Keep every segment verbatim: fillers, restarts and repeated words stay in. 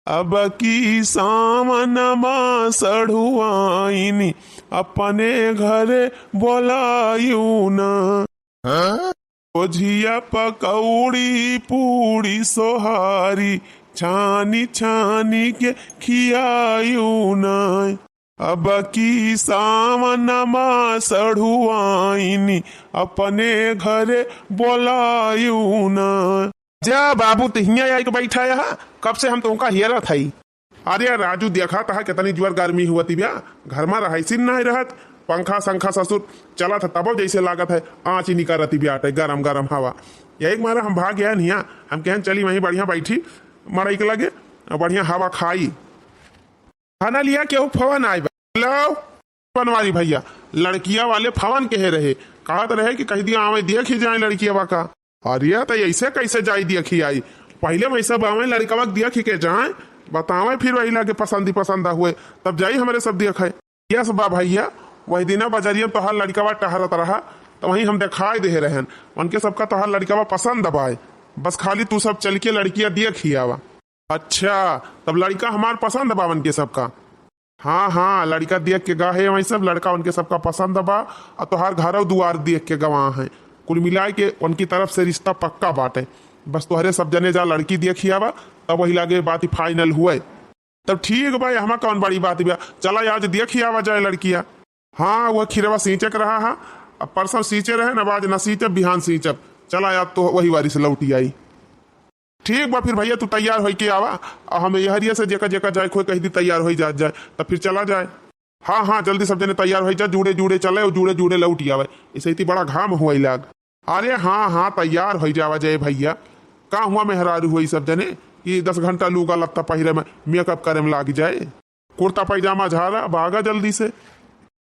अब की सावन मा सढ़ुआइन अपने घरे बोलायु ना। हाँ? ओझिया पकौड़ी पूड़ी सोहारी छानी छानी के खियायु ना। अब की सावन मा सढ़ुआइन अपने घरे बोलायु ना। जा बाबू, त हियाँ आइके बैठा है, कब से हम तुमका हियरत हई। अरे राजू, देखा तहा कितनी जुअर गर्मी हुआ तिबिया, घर मा रहैसिन नाहीं रहत, पंखा संखा ससुर चलत है, तबो जैसे लागत है आँची निकरत तिबिया आटे, गरम गरम हवा। यही मारा हम भाग गए हियाँ, हम कहन चली वहीं बढ़िया बैठी मड़ई के लगे, बढ़िया हवा खाई। खाना लिया, केहू फोन आए बा। हेलो, बनवारी भैया, लड़किया वाले फोन कहे रहे, कहत रहे कि कह दिया आवे, देख ही जाए लड़किया का। अरे, तो ऐसे कैसे जाई, देख ही आई? पहले वही सब आवे, लड़कवा के देख ही के जाए, बतावे, फिर वही लागे पसंद ही पसंद हुए, तब जाई हमरे सब देखे। यस बा भैया, वही दिना बजरिया में तोहार लड़कवा टहरत रहा, तो वहीं हम दिखाई दे रहन, उनके सबका तोहार लड़कवा पसंद बाए, बस खाली तू सब चल के लड़किया देख ही आवा। अच्छा, तब लड़का हमार पसंद बा उनके सबका? हाँ, हाँ, लड़का देख के गा है वही सब, लड़का उनके सबका पसंद बा, और तोहार घरौ दुआर देख के गवा है। कुल मिलाए के उनकी तरफ से रिश्ता पक्का बाटे। बस तोहरे सब जने जा लड़की देख ही आवा, तब वही लागे बात ही final हुए। तब ठीक बा, हमा कौन बड़ी बात बा, चला आज देख ही आवा जाए लड़किया। हाँ, वह खीरवा सींचे के रहा है, अब परसों सींचे रहे, अब आज न सींचब, बिहान सींचब। चला आज तो वही वारी से लौटी आई। ठीक बा, फिर भैया तू तैयार होई के आवा, और हम यहरिया से जेका जेका जाए खोए कह दी तैयार होई जात जाए, तब फिर चला जाए। हाँ, हाँ, जल्दी सब जने तैयार होई जा, जूड़े जूड़े चले और जूड़े जूड़े लौटी आवे, ऐसे इतनी बड़ा घाम हुआ लाग। अरे हाँ, हाँ, तैयार होई जावा जाए भैया। का हुआ मेहरारू हुई सब जने कि दस घंटा लूगा लत्ता पहिरे में, makeup करे में लाग जाए। कुर्ता पैजामा झारा, भागा जल्दी से।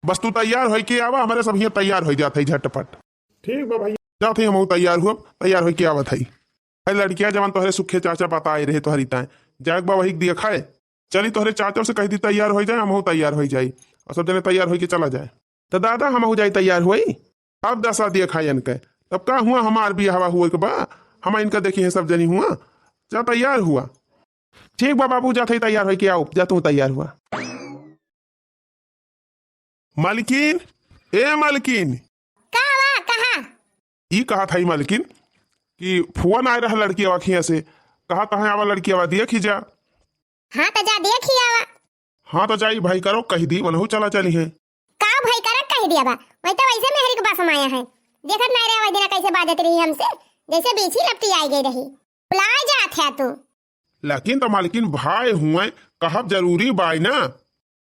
बस तू तैयार होई के आवा, हमरे सब हियाँ तैयार होई जात है झटपट। ठीक बा भैया। जात है, हमहू तैयार हुआ, तैयार होई के आवत है। अरे लड़किया जवन तोहरे सुखे चाचा बताए रहे तोहरी ताए, जाए के बा वही के दिया खाए। चली तोहरे चाचा से कह दी तैयार होई जाए, हमहू तैयार होई जाई, और सब जने तैयार होई के चला जाए। तो दादा हमहू जाई तैयार होई। अब दशा दिया खाए इनके, तब का हुआ हमार बियाहवा हुए के बा, हम इनका देखी है सब जनी हुआ। जा तैयार हुआ। ठीक बा बाबू, जात है तैयार होई के आओ, जा तू तैयार हुआ। मालकिन, ए मालकिन। का बा, कहा? ई कहा था ई मालकिन कि फोन आए रहा लड़की अवा खिया से, कहा तहाँ आवा लड़की अवा देख ही जा। हाँ तो जा देख ही आवा। हाँ तो जाई भाई करो कह दी, वनहु चला चली है। का भाई करो कह दिया बा, वही तो वैसे मेहरी के बस माया है। देखत नहीं रहे वही दिन कैसे बाजत रही हमसे, जैसे बीछी लपटी आई गई रही। बुलाए जात है तू। लेकिन तो मालकिन भाई हुए, कहब जरूरी बाय ना।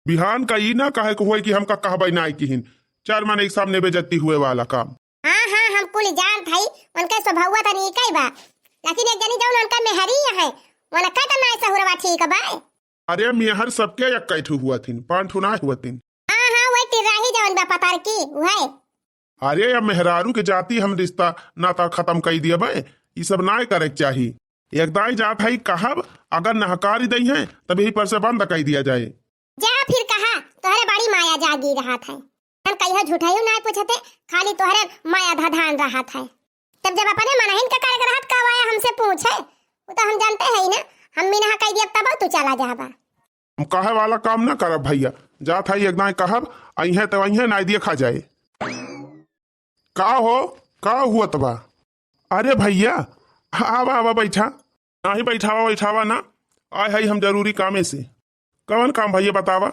बिहान का ई ना कहे के हुए कि हमका कहबे ना किहिन। चार मन एक सामने बेइज्जती हुए वाला काम। हाँ, हाँ, हम कुल जानत हई, उनके स्वभाव तनी कई बा। लेकिन एक जनी जौन उनका मेहरी है, उनका तो नाय सहुरवा ठीक बा। अरे मेहर सबके एक कई ठो हुआ थिन, पाँच ठो ना हुआ थिन। हाँ, हाँ, वही टिर्राही जौन बा पतर की, वही। अरे, अब मेहरारू के जाति हम रिश्ता नाता खत्म कई दिया बे, ई सब नाय करे के चाही। एक दाई जात हई कहब, अगर नहकारी दई हैं, तब यही पर से बंद कई दिया जाए। जा फिर कहा, तोहरे बड़ी माया जागी रहत है। हम कहियो झूठाइयो नाय पूछते, खाली तोहरे माया धधान रहत है। तब जब अपने मनहिन के करे के रहत, का वाया हमसे पूछे? वो तो हम जानते हैं ही ना, हम मिनहा कई दिया तब तू चला जाबा। हम कहे वाला काम ना करब भैया, जात हई एक दाई कहब, अइहें तो अइहें, नाय देखा जाए। का हो, का हुआ तबा? अरे भैया, आवा, आवा, बैठा। नाही बैठावा, बैठावा ना, आए हई हम जरूरी कामे से। कवन काम भैया बतावा?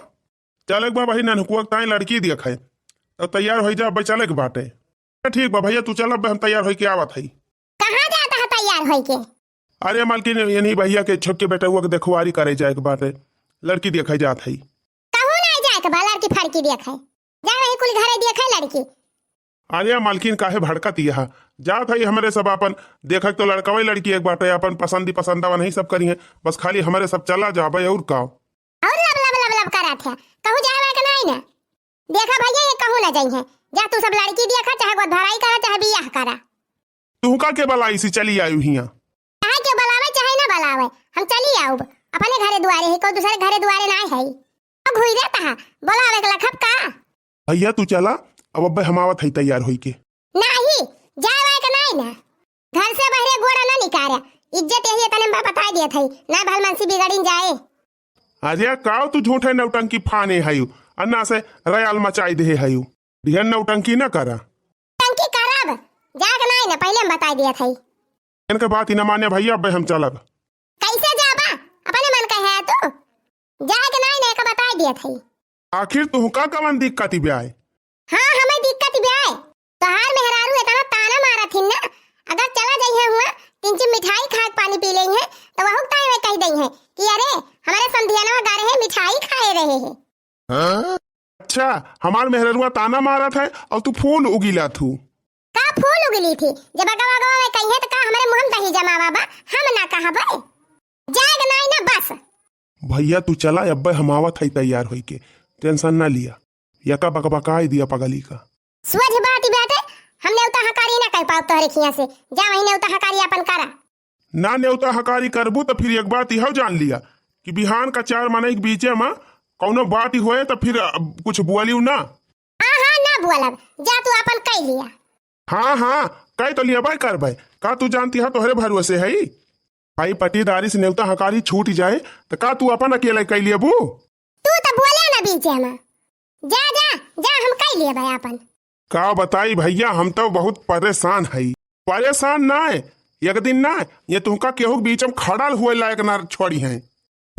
चले के बा भाई, नन्हकुआ के ताई लड़की देखे, तो तैयार होई जा, अब चले के बाटे। ठीक बा भैया, तू चल, अब हम तैयार होई के आवत हई। कहाँ जात है तैयार होई के? अरे मालकिन, यही भैया के छोटके बेटउआ के देखवारी करे जाए के बाटे, लड़की देखे जात हई। कहूँ ना जाए के बा, लड़की फड़की देखे। जा वही कुल घरे देखे लड़की। अरे मालकिन, काहे भड़कत यह? जात हई हमरे सब अपन, देखक तो लड़कवे लड़की एक बाटे, अपन पसंदी पसंदवा नहीं सब करी है, बस खाली हमरे सब चला जाबे और का। और लब लब लब लब करत है, कहूँ जाए के नहीं ना। देखा भैया, ये कहूँ ना जाई है, जा तू सब लड़की देखा, चाहे गोदभराई करा, चाहे बियाह करा। तुहका के बलाई से चली आयु हिया? चाहे के बलावे चाहे ना बलावे, हम चली आउब। अपने घरे दुआरे है, कोई दूसरे घरे दुआरे ना है। अब हुई रहता है, बलावे के लखब का? भैया तू चला, अब अब्बे हम आवत हई तैयार होई के। नाही, जाए वाए के नाही ना। घर से बहरे गोड़ा ना निकारे, इज्जत यही एतने में बताइ दियत हई, ना भल मनसी बिगड़िन जाए। अरे काव तू झूठे नौटंकी फाने हयू, अन्ना से रयाल मचाइ देहे हयू। ढेर नौटंकी न करा। टंकी करब, जाग नाई न, पहिले हम बताइ दियत हई। इनके बात ही न माने भइया, अब्बे हम चलब। कइसे जाबा? अपने मन कहे है तू। जाए के नाई न, एका बताइ दियत हई। आखिर तुहका कवन दिक्कत ब्याय? हाँ, हमें दिक्कत ब्याय। तोहार मेहरारू एतना ताना मारत हिन ना, अगर चला जइहे हुआ, तीन चीज मिठाई खाए के पानी पी लेइहे, तो वहू ताई में कहि दइहे कि अरे, हमरे समधियनवा गा रहे, मिठाई खाए रहे हैं। हाँ? अच्छा, हमार मेहररुआ ताना मारत है और तू फूल उगिला थू। का फूल उगिली थी? जब अगवा अगवा में कहिए तो का हमरे मुंह में दही जमावा बा? हम ना कहबे। जाएग नाई ना बस। भइया तू चला, अब्बे हम आवत हई तैयार होइके, tension ना लिया। यका बकबकाई दिया पगली का। सोझ बात बाटे, हम नेवता हकारी ना कह पाउब तोहरे खिया से। जा वही नेवता हकारी आपन करा। ना नेवता हकारी करबू त फिर एक बात इहौ जान लिया कि बिहान का चार मनई के बीचे में कौनो बात ही होए त फिर, अ, कुछ बोलियो ना। हाँ, हाँ, ना बोलब। जा तू आपन कह लिया। हाँ, हाँ, कह तो लिया भाई करबे। का तू जानती है तोहरे भरोसे है? भाई पटीदारी से नेवता हकारी छूट जाए त का तू अपन अकेले कह लियबू? तू तो बोले ना बीचे में। जा, जा, जा, हम कह लियबे आपन। का बताई भइया, हम तो बहुत परेशान हई। परेशान ना है, एक दिन ना, ये तुहका केहू के बीच में खड़ा हुए लायक ना छोड़ी हैं।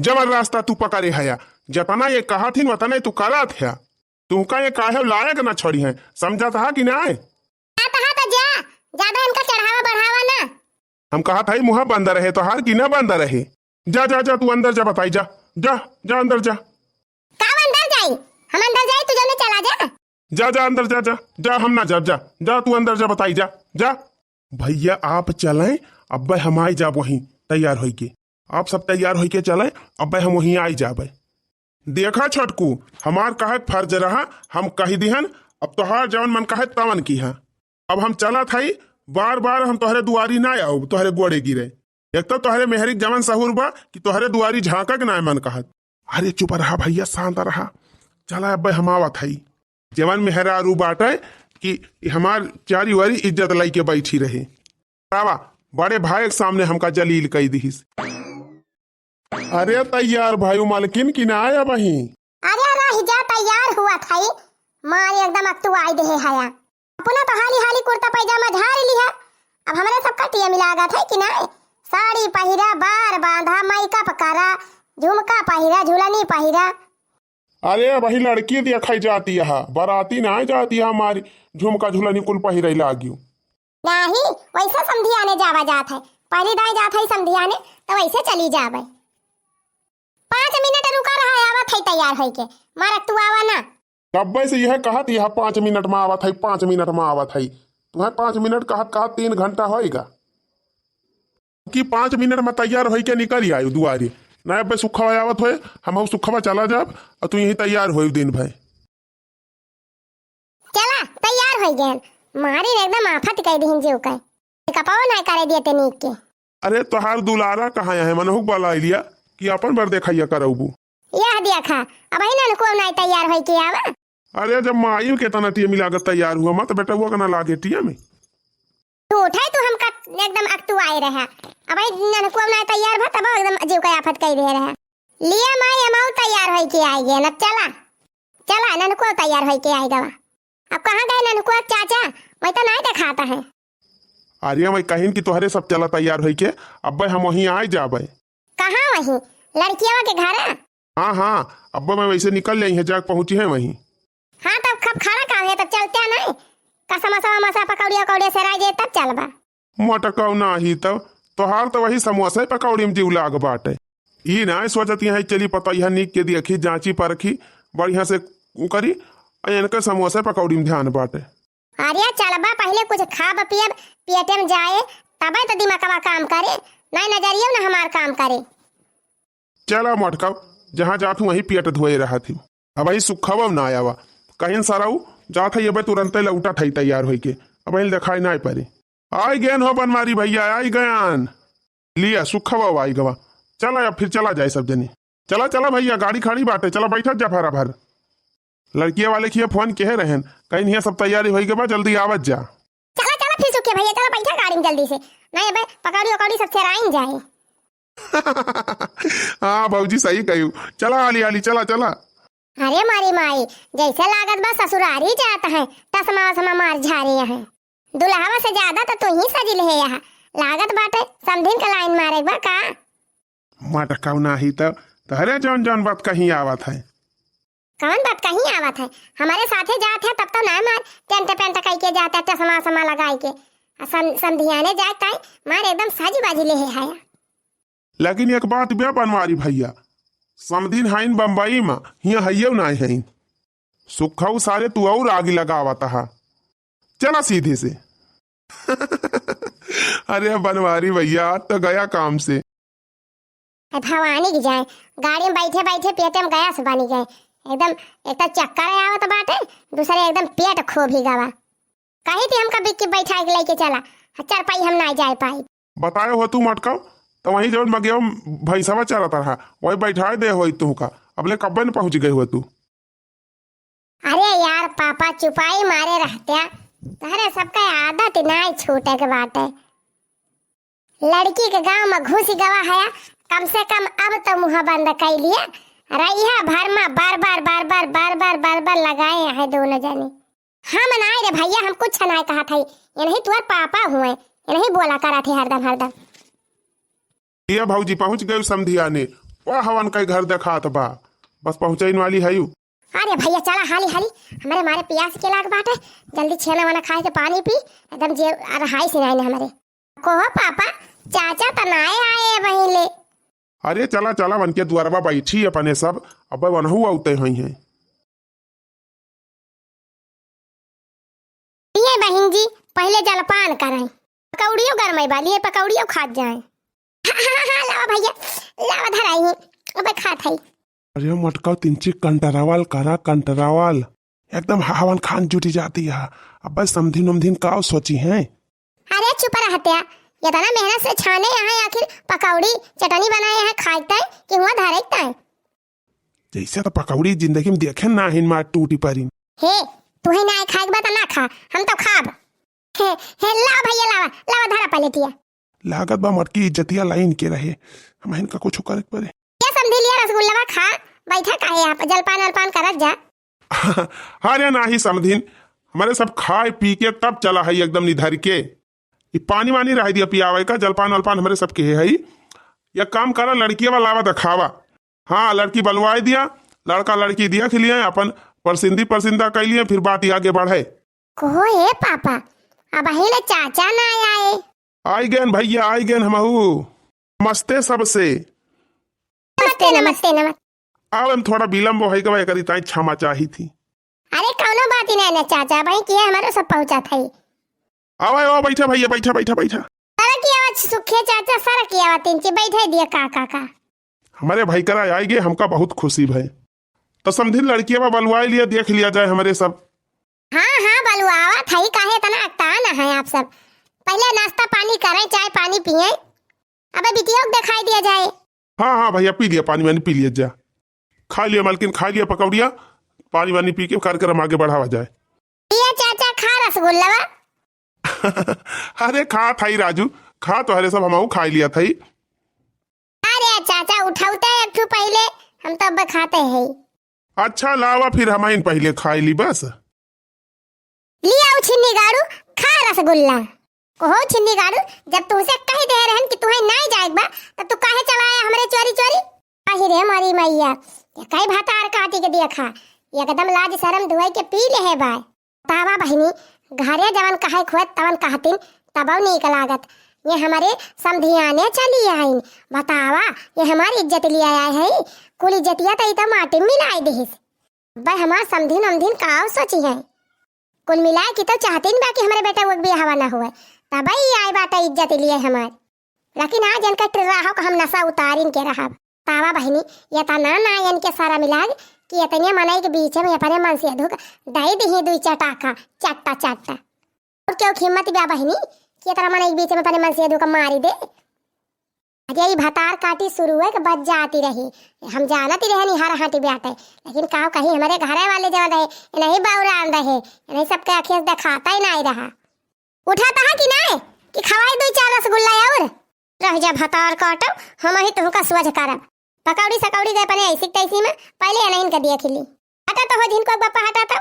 जवन रास्ता तू पकड़े हया, जतना ये कहत हिन, वतने तू करत हया। तुहका ये काहे लायक ना छोड़ी हैं, समझत हा कि ना? कहत हा तो जा, ज्यादा इनका चढ़ावा बढ़ावा ना। हम कहत हई, मुँह बंद रहे तोहार कि ना बंद रहे? जा, जा, जा, तू अंदर जा, बताई जा, जा, जा अंदर जा। का अंदर जाई? हम अंदर जाई, तू जौने चला जा। जा, जा, अंदर जा, जा, जा, हम ना जाब, जा, जा, तू अंदर जा, बताई जा, जा। भइया, आप चलें, अब्बे हम आई जाब वहीं तैयार होइके। आप सब तैयार होइके चलें, अब्बे हम वहीं आई जाबे। देखा छोटकू, हमार कहे फर्ज रहा, हम कहि दिहन, अब तोहार जवन मन कहे तवन किहा। अब हम चलत हई, बार बार हम तोहरे दुआरी ना आउब, तोहरे गोड़े गिरे। एक तो तोहरे मेहरी के जवन सहूर बा कि तोहरे दुआरी झाँके के ना मन कहत। अरे चुप रहा भइया, शांत रहा। चला अब्बे हम आवत हई। जवन मेहरारू बाटे कि हमार चारी वारी इज्जत लइके बैठी रहे। बतावा, बड़े भाई के सामने हमका जलील कई दिहिस। अरे तैयार भयू मलकिन कि ना आया बही? अरे रह जा, तैयार हुआ थाई। माँ एकदम अकतुआई देहे हया। अपना तो हाली हाली कुर्ता पैजामा झाड़ लिहा। अब हमरे सब कटिया मिला गत है कि ना? साड़ी पहिरा, बार बांधा, मेकअप करा, झुमका पहिरा, झुलनी पहिरा। अरे वही लड़की देखै जाती है, बराती ना जाती है हमारी, झुमका झुलनी कुल पहिरै लागियो। नाही, वैसे समधियाने जावा जात है, पहली दाई जात है समधियाने, तो वैसे चली जावे। पाँच मिनट रुका रहा, आवत है तैयार होइके, मारक तू आवा ना। कब्बे से यह कहत, यह पाँच मिनट में आवत है, पाँच मिनट में आवत है। तुम्हें पाँच मिनट कहत कहत तीन घंटा होइगा। कि पाँच मिनट में तैयार होइके निकल आयु दुआरे। ना अब्बे सुखवा आवत होए, हम सुखवा चला जाब, और तू यहीं तैयार होए दिन भर। चला, तैयार होइ गए। मारी ने एकदम आफत कह दिहिन जीव के। कपाओ ना करे दिए ते नीक के। अरे तोहार दुलारा कहाँ है, मनहुक वाला आइलिया कि अपन बर देखैया करौबू। यह देखा, अब ही ननको ना तैयार होइके आवा। अरे जब माई के तना टीम लागत तैयार हुआ, मत बेटा हुआ के ना लागे टीम में। तू उठे, तू हमका एकदम अकतुआए रहा। अब ई ननको ना तैयार भा, तब एकदम जीव का आफत कई दे रहा। लिया माई, हम आऊ तैयार होइके आई गए। अब चला, चला, ननको तैयार होइके आई गवा। अब कहाँ गए ननको चाचा? वही तो नहीं देखाता है। अरे मैं कहिन कि तोहरे सब चला तैयार होइके, अब्बे हम वहीं आए जाबे। कहाँ वहीं? लड़कियावा के घर? हाँ, हाँ, अब्बे मैं वैसे निकल जाई है, जाके पहुँची है वहीं। हाँ, तब खप खड़ा का है, तब चलते हैं नहीं। का समोसा वमोसा पकौड़िया उकौड़िया से राय जे, तब चलबा। मटकौ नाही तब, तोहार तो वही समोसा पकौड़ी में जीव लाग बाटे। ई ना सोचत यहाँ चली पता यहाँ निक के देखी, जांची परखी, बढ़िया से उ करी, आ इनके समोसा पकौड़ी में ध्यान बाटे। अरे चलबा, पहिले कुछ खाब पियब, पेटे में जाए, तबे तो दिमागवा काम करे, नहीं नजरियो ना हमार काम करे। चला मटका, जहाँ जात हूँ वहीं पेट धोए रहत हूँ। अब वहीं सुखवा ना आवा, कहिन सारा उ जात है, अबे तुरंते लौटत है तैयार होइके, अब वहीं देखाई ना पड़े। आई गयन हो बनवारी भैया, आई गयन। लिया सुखवा आई गवा। चला अब फिर चला जाए सब जने। चला चला भैया, गाड़ी खड़ी बाटे, चला बैठत जा भरा भर। लड़किया वाले खिया फोन केहे रहन, कहिन हिया सब तैयारी होई गवा, जल्दी आवत जा। चला चला फिर सुखे भैया, चला बैठा गाड़ी में जल्दी से। नहीं, अबे पकौड़ी उकौड़ी सब चराइन जाए। हाँ भौजी, सही कहियो। चला हाली हाली, चला चला। अरे मोरी माई, जैसे लागत बा ससुरारी जात है, टसमा वसमा मार झारे हैं। दुल्हवा से ज्यादा तो तू ही सजिल है यहाँ। लागत बाटे समधिन का लाइन मारे बा का? मटकऊ नाही त तहरे जौन जौन बात कहीं आवत है। कौन बात कहीं आवत है? हमारे साथे जात है तब तो ना मार टेंट पेंट कई के जात है, टसमा वसमा लगाई के। आ सम-, समधियाने जाए ताई मार एकदम सज बाजी ले है हाया। लेकिन एक बात बे बनवारी भैया, समधिन हईन बम्बई में, हियाँ हइयो नाहीं हईन। सुखऊ सारे तू और आगी लगावत हा। चला सीधे से। अरे बनवारी भैया, आज तो गया काम से। ए भवानी की जाए, गाड़ी में बैठे बैठे पेटे में गैस बनी गए। एकदम एक तो चक्कर आवत बाटे, दूसरे एकदम पेट खो भी गवा। कही थी हमका बिक्की बैठा के लेके चला, चारपाई हम ना जाए पाई। बताए हो तू मटकाओ, तो वहीं जौन मगिया में भैंसवा चरत रहा, वही बैठाए दे होई तू का। अबले कब्बे न पहुँच गए हो तू। अरे यार पापा, चुपाई मारे रहत्या, तहरे सबका आदत नाई छूटे के बाटे। लड़की के गांव में घुस गवा है, कम से कम अब तो मुंह बंद कर लिया। रहिया भर में बार बार बार बार बार बार बार बार लगाए हैं दोनों जने। हम नाई रे भैया, हम कुछ नाई कहा था, ये नहीं तुअर पापा हुए, ये नहीं बोला करा थे हरदम हरदम। ये भौजी पहुँच गई समधियाने, वाह हवन कई घर देखात बा, बस पहुँचैन वाली है यू। अरे भैया चला हाली हाली, हमरे मारे पियास के लाग बाटे, जल्दी छेना वाना खाए के पानी पी, एकदम जे रहाई से नहीं हमरे। कहो पापा, चाचा त नाए आए वहीं ले। अरे चला चला, वनके दुआरवा बैठी अपने सब, अब वनहू औते हुई हैं। ये बहिन जी, पहिले जलपान करैं। पकौड़ियो गरमै बा, लिए पकौड़ियो खात जाएं। हाँ, हाँ, हाँ, लावा भैया, लावा धराई, अबे खात हई। अरे मटका तिनची कंटरावल करा, कंटरावल। एकदम हवन खान जुटी जाती है। अबे समधिन उमधिन का सोची हैं? अरे चुप रहत्या, इतना मेहनत से छाने यहाँ आखिर पकौड़ी चटनी बनाए यहाँ खाए तय कि हुआ धरे तय। जैसे तो पकौड़ी जिंदगी में देखे ना हिन मार टूटी परिन। हे, तू ही ना खाए के बा त ना खा, हम तो खाब। हे, हे, लावा भैया लावा, लावा धरा पलेटिया। लागत बा मटकी इज्जतिया लाइन के रहे, हम इनका कुछ करे के पड़े। ये समधी लिया रसगुल्लावा खा, बैठा काहे आप, जलपान वलपान करत जा। अरे नाही समधिन, हमरे सब खाए पी के तब चला है एकदम निधर के। ई पानी वानी रह दिया पियावे का, जलपान वलपान हमरे सब के है। या काम करा, लड़किया वाला लावा देखावा। हाँ, लड़की बलवाए दिया, लड़का लड़की दिया के लिए अपन परसिंदी परसिंदा कर लिए, फिर बात ही आगे बढ़े। कहो ए पापा, अबहीं ले चाचा ना आए। आई गएन भैया, आई गएन हमहू। नमस्ते सबसे। नमस्ते, नमस्ते, नमस्ते। अब हम थोड़ा विलम्ब होइ गवा, एकरी ताई क्षमा चाही थी। अरे कौनो बात ही नहीं ना चाचा, अबहीं किहे हमरो सब पहुँचा था। आवा, आवा, बैठा भैया, बैठा, बैठा, बैठा। सर की आवाज सुखे चाचा, सर की आवाज तीन की बैठे दिए का, का, का। हमरे भाई करा आइगे, हमका बहुत खुशी भय। तो समधिन लड़किया बा बलुआई लिया, देख लिया जाए हमरे सब। हाँ, हाँ, बलुआवा थाई, काहे इतना अकतान है आप सब? पहिले नाश्ता पानी करें, चाय पानी पिए, अबे बिटिया को दिखाई दिया जाए। हाँ, हाँ भैया, पी लिया, पानी वानी पी लिया जा। खा लिया मालकिन, खा लिया पकौड़िया, पानी वानी पी के कार्यक्रम आगे बढ़ावा जाए। पिया चाचा, खा रसगुल्लावा। अरे खा थाई राजू, खा, तोहरे सब हमहू खाई लिया थाई। अरे चाचा, उठौते एक ठू पहिले, हम तो अब खाते हैं। अच्छा लावा, फिर हमहिन पहिले खाई ली बस। लिया उ छिन्नी गाड़ू, खा रसगुल्ला। कहो छिन्नी गाड़ू, जब तुमसे कही दे रहन कि तुहें नाई जाएक बा, तब तू काहे चला आया हमरे चोरी चोरी? आही रे मोरी मैया, ये कई भतार काटी के देखा, एकदम लाज शरम धोए के पी ले है बाय। बतावा बहिनी, घरे जवन कहे खोत तवन कहतिन, तबौ नीक लागत। ये हमरे समधियाने चली आइन। बतावा, ये हमारी इज्जत लिए आए हैं, कुल इज्जतिया तो ई तो माटी में मिलाए दिहिस। अब्बे हमार समधिन उमधिन काव सोची हैं? कुल मिलाए कि तो चाहतिन बा कि हमरे बेटा वो बियाहवा ना हुए, तबे ई आए बाटे इज्जत लिए हमार। लेकिन आज इनका टिर्राहो का हम नशा उतारिन के रहब। तावा बहिनी, ये तना ना इनके सारा मिलाग कि इतने मनई के बीच में अपने मन से धुक दई दिही दुई चटाका, चट्टा चट्टा। और क्यों हिम्मत बा बहिनी कि इतना मनई के बीच में अपने मन से धुक मारी दे? अरे ई भतार काटी शुरू है कि बच जाती रही। हम जानत ही रहनी हर हाटी बाटे, लेकिन काव कहीं हमरे घरे वाले जवन रहे, इन्हीं बौरान रहे, इन्हीं सबके अखियस दिखाता ही नहीं रहा। उठाता है कि नहीं? ई खवाई दुइ चार रसगुल्ला और। रह जा भतार काटो, हमही तुहका सोझ करब। पकौड़ी सकौड़ी गए पने ऐसी तैसी में, पहिले एनहिन के देख ली। हटा तो हो झिनको बप्पा, हटा तो।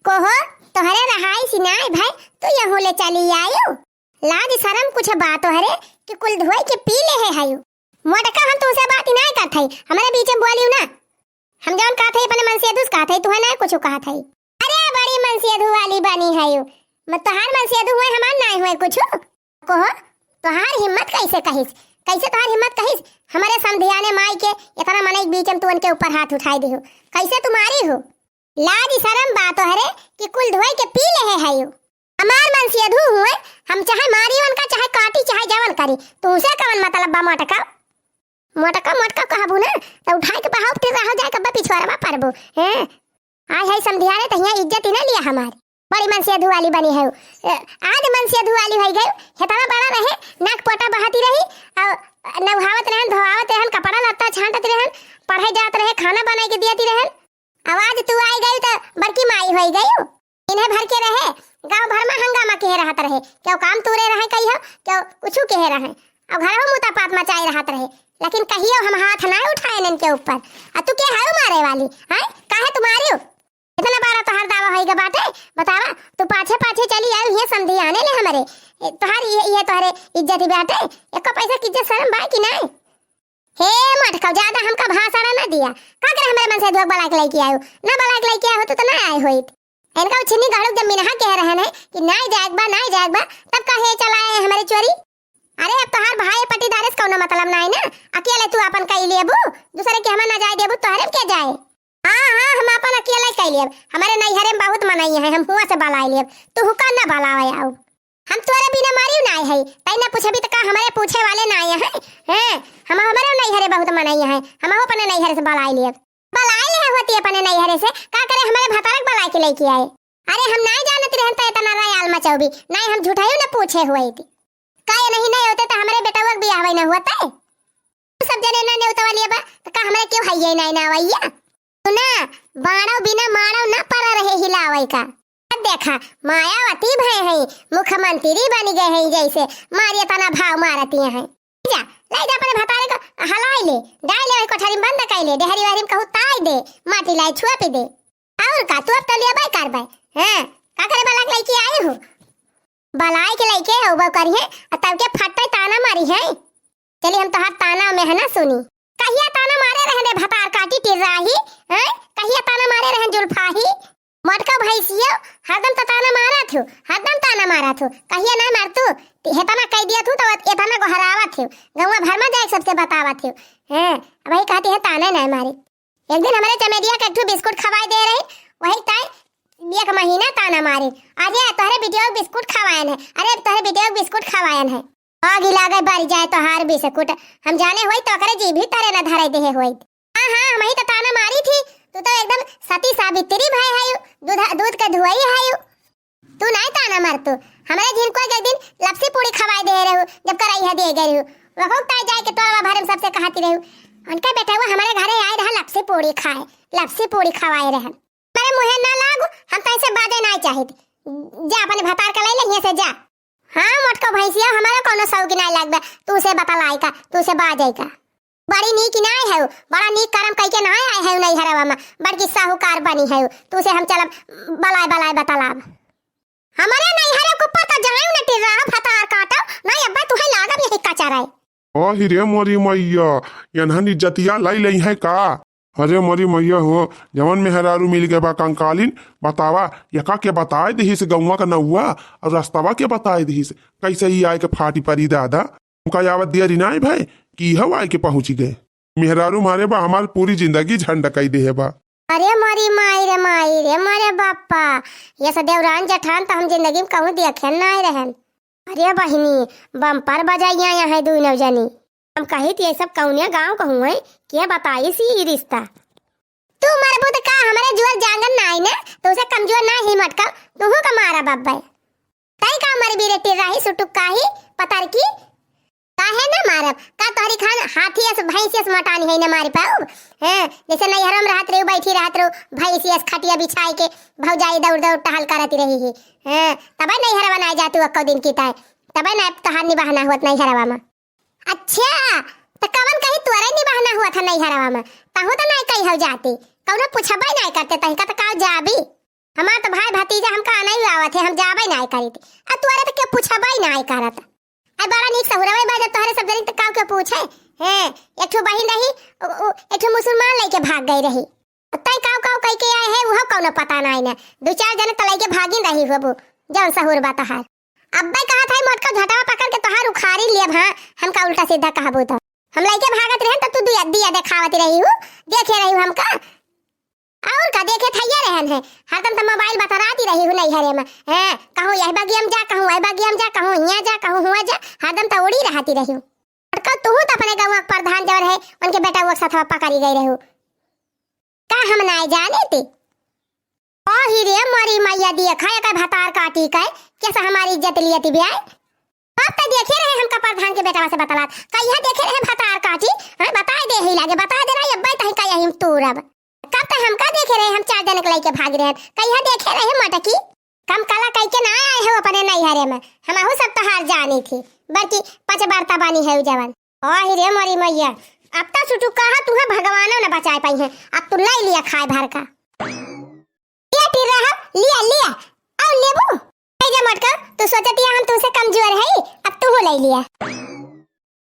कोहो, तोहरे रहाई सिनाई भाई, तू यहूँ ले चली आयु। लाज सरम कुछ बा तोहरे कि कुल धोई के पी लेहे हयु। मोटका, हम तुहसे बात ही नाहीं करत हई, हमरे बीच में बोलिउ ना। हम जौन कहत हई अपने मनसेधु से कहत हई, तुहे नाहीं कुछ कहत हई। अरे बड़ी मनसेधु वाली बनी हयु, म-, तोहार मनसेधु हुए, हमार नाहीं हुए कुछ। कोहो, तोहार हिम्मत कैसे कहिस, कैसे तोहार हिम्मत कहिस, हमरे समधियाने माई के इतना मनई के बीच में तू उनके ऊपर हाथ उठाई दिहु, कैसे तू मारी हो? लाज सरम बा तोहरे कि कुल धोई के पी लेहे हयु। हमार मनसेधु हुए, हम चाहे मारी उनका, चाहे काटी, चाहे जवन करी, तुहसे कवन मतलब बा मोटका? मोटका मोटका कहबू ना, तो उठाई के बहाव टिर्राहो जाए कब्बा पिछुआरवा परबू। हैं? आय है समधियाने तो हियाँ इज्जत ही ना लिया हमारी। बड़ी मनसेधु वाली बनी हयु। ए, आज मनसेधु वाली होई गयु। हेतना बड़ा रहे, नाक पोटा बहाती रही, और नहावत रहन, धोआवत रहन, कपड़ा लत्ता छांटत रहन, पढ़े जात रहे, खाना बनाई के दियती रहन। आवाज तू आई गई तो बड़की माई होई गई। इन्हें भर के रहे, गांव भर में हंगामा केहे रहत रहे, क्यों काम तूरे रहे कही हो, क्यों कुछ केहे रहे, और घर में मुतापात मचाए रहत रहे, लेकिन कहियो हम हाथ ना उठाए इनके ऊपर। आ तू के हाउ मारे वाली, हैं? काहे तू मारियो? इतना बड़ा तोहार दावा होई गा बाटे, बतावा, तू पाछे पाछे चली आई हियाँ समधियाने ले हमरे, ए, तोहार ये, ये तोहरे इज्जत ही बाटे, एको पैसा की इज्जत शर्म बा कि नहीं? हे मोटकौ, ज्यादा हमका भाषण न दिया। का करे हमरे मनसेधुआ के बलाइक लइके आयु? न बलाइक लइके आयु तो, तो ना आए होइत। इनका उछिन्नी गहड़ुक जब मिनहा कह रहन है कि नाई जाएक बा, नाई जाएक बा, तब काहे चला आए हमरे चोरी? अरे अब तोहार भाई पटीदारे से कौनो मतलब नाई ना, अकेले तू आपन कई लेबू, दूसरे के हमें ना जाए देबू, तोहरे में के जाए? हाँ, हाँ, हम आपन अकेले कई लेब, हमरे नैहरे में बहुत मनई है, हम हुआ से बलाई लेब, तू हुका ना बलावे आऊ। हम तोरे बिना मारियो नाय है, तै ना पूछबी त का हमरे पूछे वाले नाय है? हैं? हम हमरे नैहरे बहुत मनई है, हम अपने नैहरे से बलाई लेब। बलाई ले होती अपने नैहरे से, का करे हमरे भतारक बलाई के लइके आए? अरे हम नाय जानत रहन त इतना रायाल मचौबी, नाय हम झूठाइयो ना पूछे हुए थी। का ये नहीं, नहीं होते त हमरे बेटवा के बियाह ना हुआ तय? सब जने ना नेवतवा लिए बा, त का हमरे क्यों हइये नाय ना आवैया? सुना, बाणव बिना माणव ना पड़ा रहे हिलावै का। अब देखा, मायावती भय है, मुख्यमंत्री बन गए हैं जैसे, मारिए तना भाव मारती हैं। जा, लाई जा अपने भतारे को हलाई ले, डाल ले वही कोठरी में बंद कर ले, डेहरी वहरी में कहूँ ताई दे, माटी लाई छुआ पी दे। और का, तू अब तो लिया बाय कार बाय, हैं? का करे बलाक लइके आई हो? बलाई के लइके हो बा करिए, आ तब के फट्टे ताना मारी है। चली हम तोहार ताना में है ना सुनी। कहिया ताना मारे रहन रे भतार काटी टिर्राही, हैं? कहिया ताना मारे रहन जुल्फाही? मोटका भैंसियो, हरदम त ताना मारत हो, हरदम ताना मारत हो। कहिया ना मारतू, हेतना कह दिया तू तो एतना गोहरावत हो। गौवा भर में जाए सबसे बतावत हो। हैं, अब वही कहती है ताना ना मारे। एक दिन हमरे चमेलिया के एक ठो बिस्कुट खवाए दे रही, वही ताई एक महीना ताना मारे। अरे तोहरे बिटिया के बिस्कुट खवायन है, अरे तोहरे बिटिया के बिस्कुट खवायन है। आगी लागे बारी जाए तोहार बिस्कुट, हम जाने होई तो ओकरे जीभी तरे न धरे देहे होई। हाँ, हाँ, हम ही तो ताना मारी थी, तू तो एकदम सती सावित्री भय है, दूध, दूध के धुआई है। तू नहीं ताना मार तू, हमरे झिनको के दिन लपसी पूड़ी खवाए दे रहू, जब करैया दे गए रहू, वहो ताई जाए के टोलवा भरे में सबसे कहती रहू, उनका बेटा वो हमरे घरे आए रहा लपसी पूड़ी खाए, लपसी पूड़ी खवाए रहे। हमरे मुँहे ना लागू, हम तैसे बाजे नहीं चाहित। जा अपने भतार के ले ले हियां से जा। हाँ मोटको भैंसिया, हमारा कोनो शौक नहीं लागबे, तू से बतलाई का, तू से बाजे का। बड़ी नीक नाय है, बड़ा नीक करम कइके नाय आए है नैहरवा में, बड़की साहूकार बनी है, तू से हम चलब बलाए बलाए बतलाब। हमारे नैहरे के ऊपर तो जाए न टिर्रा भतार काटो, नहीं अब्बा तुहे लागब यही कचरा है। आहि रे मोरी मैया, एनहन इज्जतिया लई लई है का? अरे मोरी मैया हो, जवन मेहरारू मिल गए बा कंकालिन, बतावा, यका के बताए दिहिस गौवा का नौवा, और रस्तवा के बताए दिहिस, कैसे ही आए के फाटी परी दादा। उनका यावत दिया रिनाई भाई, कि हव आए के पहुँची गए। मेहरारू मारे बा हमार पूरी जिंदगी झंड कई देहे बा। अरे मोरी माई रे माई रे, मोरे बापा, ये सब देवरान जेठान तो हम जिंदगी में कहूँ देखे नाय रहन। अरे बहिनी, बम्पर बजाइया यहाँ है दुनो जनी। हम कहित ये सब कौने गाँव क हुए, के बताइस ई रिश्ता? तू मरबू त का हमरे जुअर जांगर नाई ना, तू से कमजोर ना ही मटका, तुहू का मारा बब्बे। तई का मरबी रे टिर्राही सुटुक काही, पतर की? काहे ना मारब? का तोहरी खान हाथी अस भैंसी अस मोटानी है ना मारी पाउब? हैं, जैसे नैहरवा में रहत रहू, बैठी रहत रहू, भैंसी अस खटिया बिछाई के भौजाई दौड़ दौड़ टहल करत रही ही। हैं, तबे नैहरवा ना जातू अक्को दिन की ताय, तबे ना तोहार निबहना होत नैहरवा में। अच्छा, त कवन कही तोरे निबहना हुआ था नैहरवा में? तहू त नाय कही हो जाती, कौनो पूछबे नाय करते, तही का त का जाबी? हमार त भाई भतीजा हमका आना ही आवत है, हम जाबे नाय करी थी। आ तोरे त के पूछबे नाय करत। आ बड़ा नीक सहुरवे बा, जब तोहरे सब जनी त काव के पूछे? हैं, एक ठो बहिन रही, उ, उ, एक ठो मुसलमान लइके भाग गई रही। तै काव काव कह के आए है, उहो कौनो पता नाय ना। दो चार जने त लइके भागिन रही होबू, जौन सहुर बा तोहार। अब्बे कहत है मोटका झटवा पकड़ के तोहार उखाड़ी लेब, हाँ, हमका उल्टा सीधा कहबू त। हम लइके भागत रहन त तू दिया, दिया देखावत रही हूँ, देखे रही हूँ हमका। और का देखे थैया रहन है, हरदम त मोबाइल बतराती रही हूँ नैहरे में। हैं, कहूँ यह बगिया में जा, कहूँ वह बगिया में जा, कहूँ हियाँ जा, कहूँ हुआ जा, हरदम त उड़ी रहती रही हूँ। मोटका तू त अपने गौवा के प्रधान जवन है, उनके बेटा वो सथवा पकड़ी गई रहू। का हम नाय जाने थे? ओ ही रे मोरी मैया, देखा एकर भतार काटी के, कैसे हमारी इज्जत लियती ब्याय। बाप त देखे रहे हमका प्रधान के बेटवा से बतलात, कहिया देखे रहे भतार काटी, हाँ, बताए दे ही लागे, बताए दे रही, अब्बे तही का यही तू रब। कब तक हमका देखे रहे, हम चार जने के लइके भाग रहे, कहिया देखे रहे मटकी। कम कला कह के ना आए हो अपने नैहरे में, हमहू सब तोहार जानी थी, बड़की पचबर्ता बानी है जवन। ओ ही रे मोरी मैया, अब त सुटू कहा तुहे भगवानो न बचाए पाई है, अब तू ले लिया खाए भर का। लिया टिर्रा हम, लिया, लिया। और लेबू? ए जे मोटका, तू सोचतिया हम तुमसे कमजोर है, अब तू ले लिया।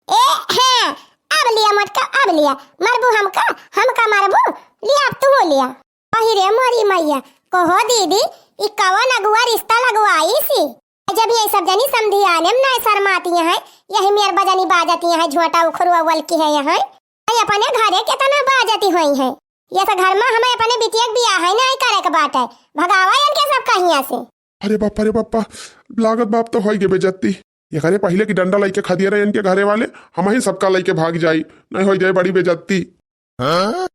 ए, हैं, अब लिया मोटका, अब लिया। मरबू हमका, हमका मरबू, लिया अब तू लिया। अहि रे मोरी मैया, कहो दीदी, ई कवन अगुआ रिश्ता लगवाई सी? जब ये सब जनी समधियाने में नाय शर्माती हैं, यही मेर बजनी बाजती हैं, झोंटा उखरुआ वल की है यहाँ। भाई अपने घरे केतना बाजती होई हैं। ये सब घर में हमें अपने बिटिया के बियाह है नाय करे के बाटे। भगावा इनके सब कहिया से। अरे बापा रे बापा, लागत बाप तो होई गे बेजत्ती। ये घरे पहिले की डंडा लइके खदिया रहे इनके घरे वाले, हम ही सबका लइके भाग जाई, नहीं होई जाए बड़ी बेजत्ती। हाँ?